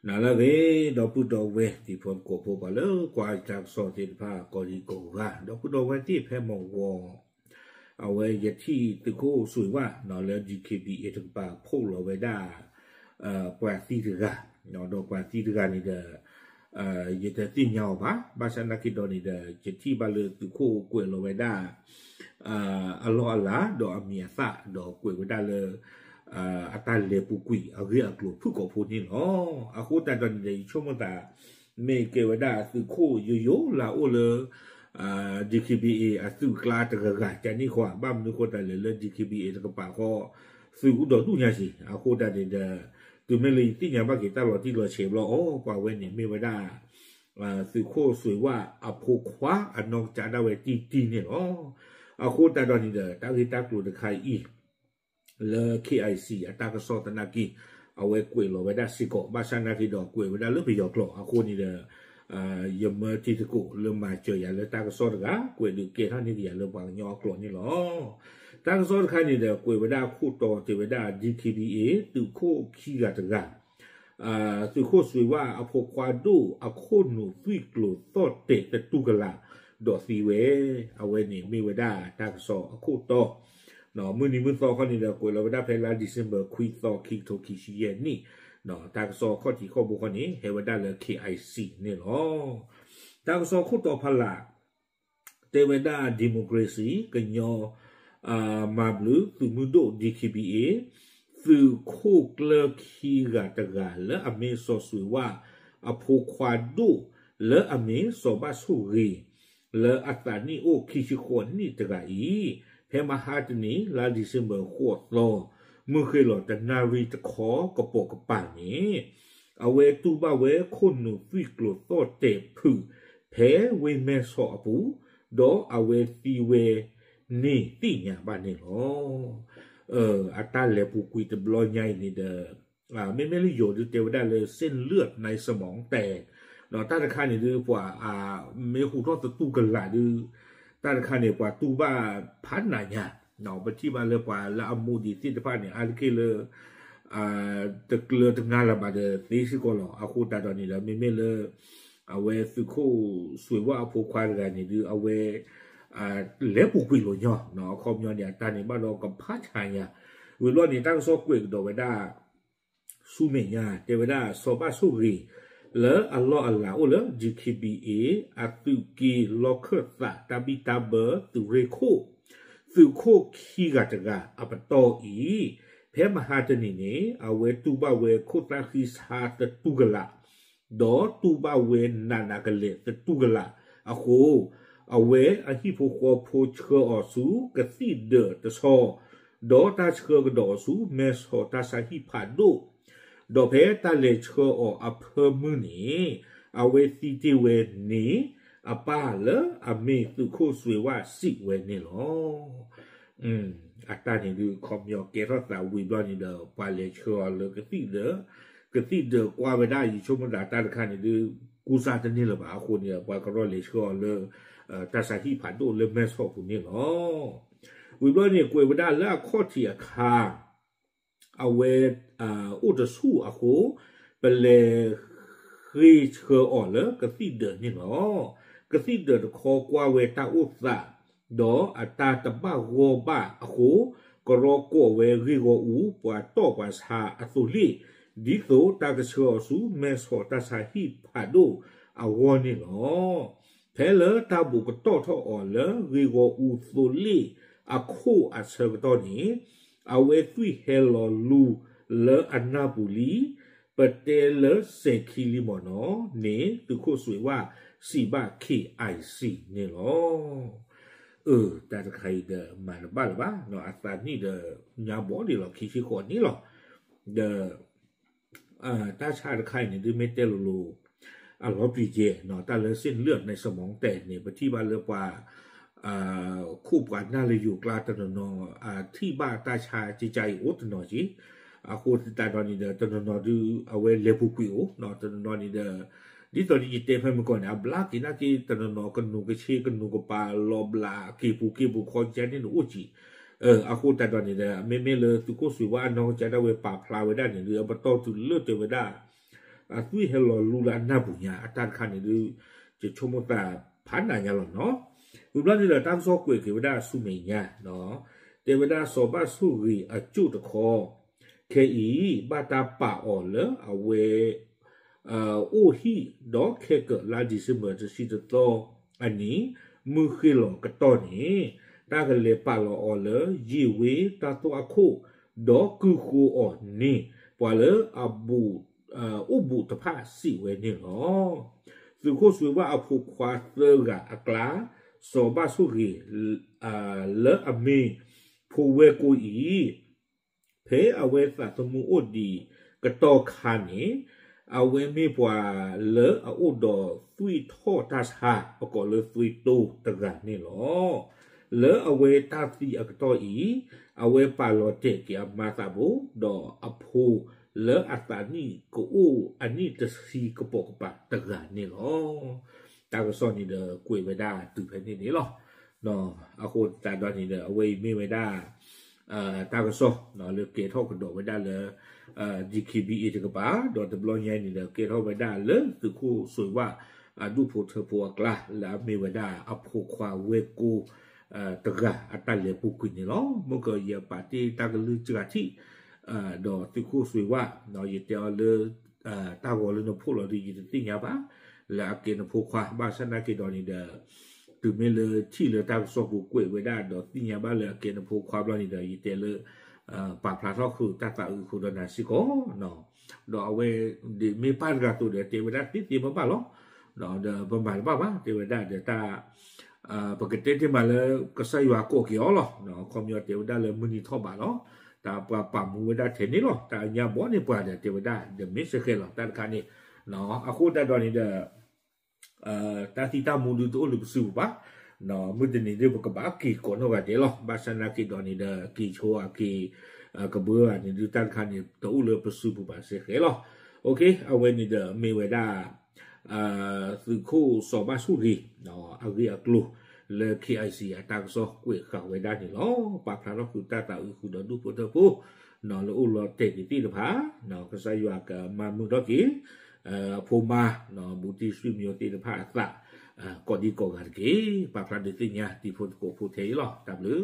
နၤလၢအဂ့ၤ ဒီပုၢ်ဒီဝဲၢ်တံၤဖိသကိးဖိ ပှၤလၢကွၢ်ယတၢ်ကစီၣ်သ့ၣ်တဖၣ်ကိးဒံကိးဂၤ ဒီပုၢ်ဒီဝဲၢ်သ့ၣ်ဖဲမုၢ်ဂီၤ အဝဲယထံၣ်သုးခိၣ်စွ့ၤဝၣ်လၢ DKBA တကပၤဖီၣ်လီၤဝဲဒၣ် ပှၤသံတဂၤ, ဒီးပှၤသံတဂၤန့ၣ်ဒီး ယတသ့ၣ်ညါအီၤဘၣ်, ဘၣ်ဆၣ်နာ်က့ဒီးန့ၣ်ဒီး ယထံၣ်ဘၣ်လၢသုးခိၣ်ကွဲးလီၤဝဲဒၣ် အလီၢ်အလၤ ဒီးအမံၤအသၣ် ဒီးကွဲးဝဲဒၣ်လၢ အတၢ်လဲၤပူၤကွံာ်အဂ့ၢ်အကျိၤဖုၣ်ကိာ်ဖိန့ၣ်လီၤ. အဃိသတးဒီးန့ၣ်ဒီး ယဆိကမိၣ်သး မ့ၢ်ကဲဝဲဒၣ်သုးခိၣ်ယိယိလၢအအိၣ်လၢ DKBA အသုးကျါတဂၤဂၤ ကန့ၣ်ဃီ ဘၣ်မနုၤဃိသတးလဲၣ်လၢ DKBA တကပၤဃီ သုးအိၣ်ဒီးဒူၣ်ညါဆံး, အဃိသတးန့ၣ်ဒီး တုၤမ့ၢ်လၢယသ့ၣ်ညါဘၣ်က့ၤတၢ်လီၤတံၢ်လီၤဆဲးဘျီအီၤ ပှၤဝဲန့ၣ်မ့ၢ်ဝဲဒၣ် သုးခိၣ်စွ့ၤဝၣ်အဖိခွါအနီၢ်ကစၢ်ဒၣ်ဝဲတံၢ်တံၢ်န့ၣ်လီၤ. အဃိသတးဒီးန့ၣ်ဒီး တၢ်ဂ့ၢ်တၢ်ကျိၤတခါအံၤ လၢ KIC အတၢ်ကစီၣ်သနာ်က့ အဝဲကွဲးလီၤဝဲဒၣ်စ့ၢ်ကီး ဘၣ်ဆၣ်နာ်က့ဒီးကွဲးဝဲဒၣ်လၢပယီၤကျိာ် အဃိန့ၣ်ဒီး ယမၢတံၤသကိးလၢမၤစၢၤယၤလၢတၢ်ကစီၣ်တဂၤ ကွဲးဒုးကဲထီၣ်န့ၢ်က့ၤယၤလၢပှၤကညီအကျိာ်န့ၣ်လီၤ. တၢ်ကစီၣ်တခါန့ၣ်ဒီး ကွဲးဝဲဒၣ်ခိၣ်တီတဲဝဲဒၣ် DKBA သုးခိၣ်ခံဂၤတဂၤ သုးခိၣ်စွ့ၤဝၣ်အဖိခွါဒိၣ်အခိၣ်နူာ်သွံၣ်ကျိၤသီၣ်တဲာ်သတူၢ်ကလာ် ဒီးသံဝဲ, အဝဲန့ၣ်မ့ၢ်ဝဲဒၣ်တၢ်ကစီၣ်အခိၣ်တီ, မုၢ်နံၤမုၢ်သီခီန့ၣ်ဒီး ကွဲးလီၤဝဲဒၣ်ဖဲလါ December ခွံသီ ခံကထိခံဆံယဲၢ်နံၣ်, တၢ်ကစီၣ်ခီၣ်ထံးခီၣ်ဘိခီန့ၣ် ဟဲဝဲဒၣ်လၢ KIC န့ၣ်လီၤ. တၢ်ကစီၣ်ခိၣ်တီဖးလာ် တဲဝဲဒၣ် democracy ကညီ မၤဘျုးသုးမုၢ်ဒိၣ် DKBA သုးခိၣ်ကျၢၢ်ခံဂၤတဂၤလၢအမ့ၢ်စီၤစွ့ၤဝၣ်အဖိခွါဒိၣ် လၢအမ့ၢ်စီၤဘၣ်ဆိၣ်ဂ့ၤ လၢအသးနံၣ်အိၣ်ခံဆံဃိးနံၣ်တဂၤအံၤ ဖဲမဟါတနံၤ လါ December ဃိးသီ မုၢ်ဃ့ၢ်လီၤတနၣ်ရံၣ်တခီကပိာ်ကပၤန့ၣ် အဝဲတူၢ်ဘၣ်ဝဲခိၣ်နူာ်သွံၣ်ကျိၤသီၣ်တဲာ်ဖုး ဖဲဝ့ၢ်မဲၢ်ဆီးအပူၤ, ဒီးအဝဲသံဝဲန့ၣ်သ့ၣ်ညါဘၣ်န့ၣ်လီၤ. အတၢ်လဲၤပူၤကွံာ်တဘျီညါအံၤန့ၣ်ဒီး မ့မ့ၢ်လၢယိၤဒုးတဲဝဲဒၣ်လၢ เส้นเลือดในสมองแตก တၢ်တခါန့ၣ်ဒုး ပှၤမ့ၢ်ဟူးထီၣ်သတူၢ်ကလာ်ဒုး တၢ်တခါန့ၣ် ပှၤတူၢ်ဘၣ်ဖးနးညါ, ပထံၣ်ဘၣ်လၢပှၤလၢအမူဒံးသ့ၣ်တဖၣ်န့ၣ် အါတက့ၢ်လၢ တကျၢၤတငါလၢၤဘၣ်ဒီးသ့စ့ၢ်ကီးလီၤ. အဃိသတးဒီးန့ၣ်ဒီး မ့မ့ၢ်လၢ အဝဲသုးခိၣ်စွ့ၤဝၣ်အဖိခွါတဂၤန့ၣ်ဒုး အဝဲ လဲၤပူၤကွံာ်လိာ်ညီ, အခီပညီန့ၣ် အတၢ်န့ၣ်ဘၣ်ဒီးကဖး ဆါညါ, ဝံၤဘျီန့ၣ် တၢ်ကစီၣ်ကွဲးကဒီးဝဲဒၣ် ဆူမဲာ်ညါ တဲဝဲဒၣ် စီၤဘၣ်ဆိၣ်ဂ့ၤ လၢအလီၢ်အလၤအိၣ်လၢ DKBA အသုးက့ၤလီၢ်ခၢၣ်သးတၢ်ဘံၣ်တၢ်ဘၢသုးရ့ၣ်ခိၣ် သုးခိၣ်ခံဂၤတဂၤအပတီၢ်အံၤ, ဖဲမဟါတနံၤန့ၣ် အဝဲတူၢ်ဘၣ်ဝဲခိၣ်သၣ်ဃံဆါသတူၢ်ကလာ် ဒီးတူၢ်ဘၣ်ဝဲနးနးကလဲာ်သတူၢ်ကလာ်အဃိ, အဝဲအဟံၣ်ဖိဃီဖိဆှၢအီၤဆူကသံၣ်ဒၢးတဆီ, ဒီးတၢ်ဆှၢကဒီးအီၤဆူ မဲၢ်ဆီးတၢ်ဆါဟံၣ်ဖးဒိၣ်, ဒီးဖဲတၢ်လဲၤဆှၢအီၤအဖၢမုၢ်န့ၣ်, အဝဲသံတ့ၢ်ဝဲန့ၣ် အပၢ်လၢအမ့ၢ်သုးခိၣ်စွ့ၤဝၣ်စံးဝဲန့ၣ်လီၤ. အတၢ်န့ၣ်ဒုး ခီပညီကဲထီၣ်သးဝံၤဘျီန့ၣ်ဒီး ပှၤလဲၤဆှၢအီၤလၢကသံၣ်ဒၢး, ကသံၣ်ဒၢးကွၢ်ဝဲဒၣ် ယဆိကမိၣ်သးတၢ်တခါန့ၣ်ဒုး ကူစါတန့ၢ်လၢၤဘၣ်အဃိန့ၣ် ပှၤကရီလဲၤဆှၢအီၤလၢ တၢ်ဆါဟံၣ်ဖးဒိၣ်လၢမဲၢ်ဆီးပူၤန့ၣ်လီၤ. ဝံၤဘျီန့ၣ် ကွဲးဝဲဒၣ်လၢအခီၣ်ထံးအခါ အဝဲ အိၣ်တဆူၣ်အဃိ ပလဲၤဃ့ၢ်ဆှၢအီၤလၢကသံၣ်ဒၢးန့ၣ်လီၤ. ကသံၣ်ဒၢးတခီကွၢ်ဝဲတၢ်အိၣ်သး ဒီးအတၢ်တဘၣ်ဂီၢ်ဘၣ်အဃိ ကရီကိးဝဲဂ့ၢ်ဂီၢ်အူ ပှၤတီၢ်ပှၤဆါအသိးလ့ၣ် ဒ်သိးတၢ်ကဆှၢအီၤဆူမဲၢ်ဆီးတၢ်ဆါဟံၣ်ဖးဒိၣ်အဂီၢ်န့ၣ်လီၤ. ဖဲလၢတၢ်ဘိးကတီၢ်ထီၣ်အီၤလၢဂ့ၢ်ဂီၢ်အူသိးလ့ၣ်အခိၣ်အဆၢကတီၢ်န့ၣ်, အဝဲသွံၣ်ဟဲလီၤလူၤလၢအနၢ်ပူၤလံ, ပတဲလၢစဲၤခံလံမ့ၢ်နီၤန့ၣ် သုးခိၣ်စွ့ၤဝၣ်စံးဘၣ် KIC န့ၣ်လီၤ. အၢ တၢ်တခါအံၤဒီးမၤတဘၣ်လၢၤဘၣ်, အသးနံၣ်ဒီးညါဘီဒံးလီၤ ခံဆံဃိးနံၣ်လီၤ. ဒီး တၢ်ဆါတခါအံၤန့ၣ် ဒုးမ့ၢ်တဲလိၤလိၤ အလီၤပျံၤကဲ တၢ်လၢ เส้นเลือดในสมองแตก န့ၣ် ပထံၣ်ဘၣ်လၢပှၤ ခိၣ်ပှၤနၢ်လၢယိၤကျါတနီၤနီၤ ထံၣ်ဘၣ်တၢ်ဆါကကါအံၤအိၣ်တနီၤက့, အဃိသတးဒီးန့ၣ်ဒီး တနီၤနီၤဒုး အဝဲလဲၤပူၤကွံာ်အိၣ် တနီၤနီၤန့ၣ်ဒီး ဒ်သိးဒ်ယတဲဖဲမုၢ်ကီၢ်န့ၣ် အဘျါက့ၤနာ်က့ တနီၤနီၤ ကနူၤကဆ့ကနူၤကပၤလီၤဘျး က့ၤပူၤက့ၤပူၤခီကကါန့ၣ်န့ၣ်အိၣ်ကံ, အဃိသတးဒီးန့ၣ်ဒီး မ့မ့ၢ်လၢသုးခိၣ်စွ့ၤဝၣ်အနီၢ်ကစၢ်ဒၣ်ဝဲပာ်ဖျါဝဲဒၣ်န့ၣ်ဒုး အပတီၢ်တုၤလၢတဲဝဲဒၣ် အသွံၣ်ဟဲလီၤလူလၢအနၢ်ပူၤညါ အတၢ်တခါန့ၣ်ဒုး ယဆိကမိၣ်သးဖးနးညါလီၤနီၤ. ဝံၤဘျီန့ၣ်ဒီး တၢ်ကစီၣ်ကွဲးက့ၤဝဲဒၣ်ဆူမဲာ်ညါ တဲဝဲဒၣ်စီၤဘၣ်ဆိၣ်ဂ့ၤအကၠိၣ်တခီ ခဲအံၤ ဘၣ်တၢ်ပာ်အီၤလၢအဝဲ အိၣ်ဟံၣ်ဒီးခဲကိာ်လါ December တဆံတသီအနံၤ မုၢ်ဃ့ၢ်လီၤကတီၢ်န့ၣ် တၢ်ကလဲၤပာ်လီၤအီၤလၢ ယ့ၢ်ဝ့တၢ်သွၣ်အခိၣ် ဒီးကုၢ်ဃိအီၤန့ၢ် ပှၤလၢအ အိၣ်ဘူးတဖၣ်စံးဝဲန့ၣ်လီၤ. သုးခိၣ်စွ့ၤဝၣ်အဖိခွါသၢဂၤအကျါ စီၤဘၣ်ဆိၣ်ဂ့ၤ လၢအမ့ၢ်ဖိဝဲၢ်ကိအံၤ ဖဲအဝဲသးသမူအိၣ်ဒံးကတီၢ်ခါန့ၣ် အဝဲမ့ၢ်ပှၤလၢအအိၣ်ဒီးသွံၣ်ထီၣ်တၢ်ဆါ ပကိးလၢသွံၣ်တိတဂၤန့ၣ်လီၤ. လၢအဝဲတၢ်သံအကတီၢ်အံၤ အဝဲပာ်လီၤတဲာ်က့ၤအမါသးဘိ ဒီးအဖိလၢအသးနံၣ်ကအိၣ်အနံၣ်တဆံကပိာ်ကပၤတဂၤန့ၣ်လီၤ. တၢ်ကစီၣ်န့ၣ်ဒီးကွဲးဝဲဒၣ်တုၤဖဲန့ၣ်န့ၣ်လီၤ. အဃိသတးဒီးန့ၣ်ဒီး အဝဲအံၤမ့ၢ်ဝဲဒၣ် တၢ်ကစီၣ်လၢကဲထီၣ်ကဒီးဝဲဒၣ်လၢ DKBA တကပၤ ဒီးတဘျီညါအံၤန့ၣ်ဒီး ကဲထီၣ်ဝဲဒၣ်လၢသုးခိၣ်စွ့ၤဝၣ်အဒူၣ်ဖိထၢဖိအကျါ လၢအမ့ၢ်ဝဲဒၣ်အဖိခွါဝဲၢ်ကိ တဂၤအတၢ်လဲၤပူၤကွံာ်န့ၣ်လီၤ. မ့ၢ်ကယပာ်တ့ၢ်တၢ်ကလုၢ်စှၤထံၣ် ဒီးသုးခိၣ်စွ့ၤဝၣ် ယတဲအီၤလၢ တၢ်ဂီၤလၢနဖိးလီၤဒီး ယတသ့ၣ်ညါဘၣ် လၢအကဲနဖိခွါ ဘၣ်ဆၣ်သနာ်က့ဒီးန့ၣ်ဒီး တုၤမ့ၢ်လၢထံၣ်လၢတၢ်ကစီၣ်ပူၤကွဲးဝဲဒၣ်ဒီးသ့ၣ်ညါဘၣ်လၢအကဲနဖိခွါဘျီန့ၣ်ဒီး ယတဲလၢ ပာ်ဖျါထီၣ်ဃုာ်တၢ်သးအုးဃုာ်ဒီးနၤစ့ၢ်ကီး ဒီးအဝဲ ဒ်မ့ၢ်ပၢ်တဂၤအသိးဒီး တဲဝဲဒၣ်သ့သ့ဘၣ်ဘၣ်လီၤ. ဒီးပမၤတဘၣ်ဘၣ် တဲဝဲဒၣ်ဒီးတၢ် ပကတဲတ့ၢ်မးလၢကစၢ်ယွၤကိးက့ၤအီၤလီၤ. ခီပညီတဲဝဲဒၣ်လၢမုၢ်နံၤထီၣ်ဘးလီၤ. တၢ်ပှၤပာ်မူဝဲဒၣ်ထဲန့ၣ်လီၤ. တၢ်ညါဘီန့ၢ်ပှၤဒီးတဲဝဲဒၣ်ဒီးမ့ၢ်စ့ၢ်ကီးလီၤ တၢ်တခါန့ၣ် အဃိသတးဒီးန့ၣ်ဒီး တၢ်သံတၢ်မူဒုးတအိၣ်လၢပစုပူၤဘၣ်. မုၢ်တနံၤဒုးပကဘၣ်က့ၤကိးနီၢ်ဂၤဒဲးလီၤ. ဘၣ်ဆၣ်သနာ်က့ဒီးန့ၣ်ဒီး က့ၤဆိအက့ၤ ကဘၢဂၤန့ၣ်ဒုး တၢ်တခါန့ၣ် တအိၣ်လၢပစုပူၤဘၣ်စ့ၢ်ကီးလီၤ. အဝဲန့ၣ်ဒီးမ့ၢ်ဝဲဒၣ် သုးခိၣ်စီၤဘၣ်ဆိၣ်ဂ့ၤ အဂ့ၢ်အကျိၤလၢ KIC အတၢ်ကစီၣ်ကွဲးဃာ်ဝဲဒၣ်န့ၣ်လီၤ. ပာ်ဖျါထီၣ်ဃုာ်တၢ်သးအုးဃုာ်ဒီးဒူၣ်ဖိထၢဖိ လၢအိၣ်လီၤတဲာ်က့ၤသ့ၣ်တဖၣ် ကစၢ်ယွၤကမၤမုာ်ထီၣ်က့ၤ အဖိမါ ဘူးတံၢ်ဆွေမျိုးသ့ၣ်တဖၣ်အသး ကိးဒံကိးဂၤတက့ၢ်. ပာ်ဖျါဒုးသ့ၣ်ညါတံၤဖိသကိးဖိထဲအံၤလီၤ. တၢ်ဘျုး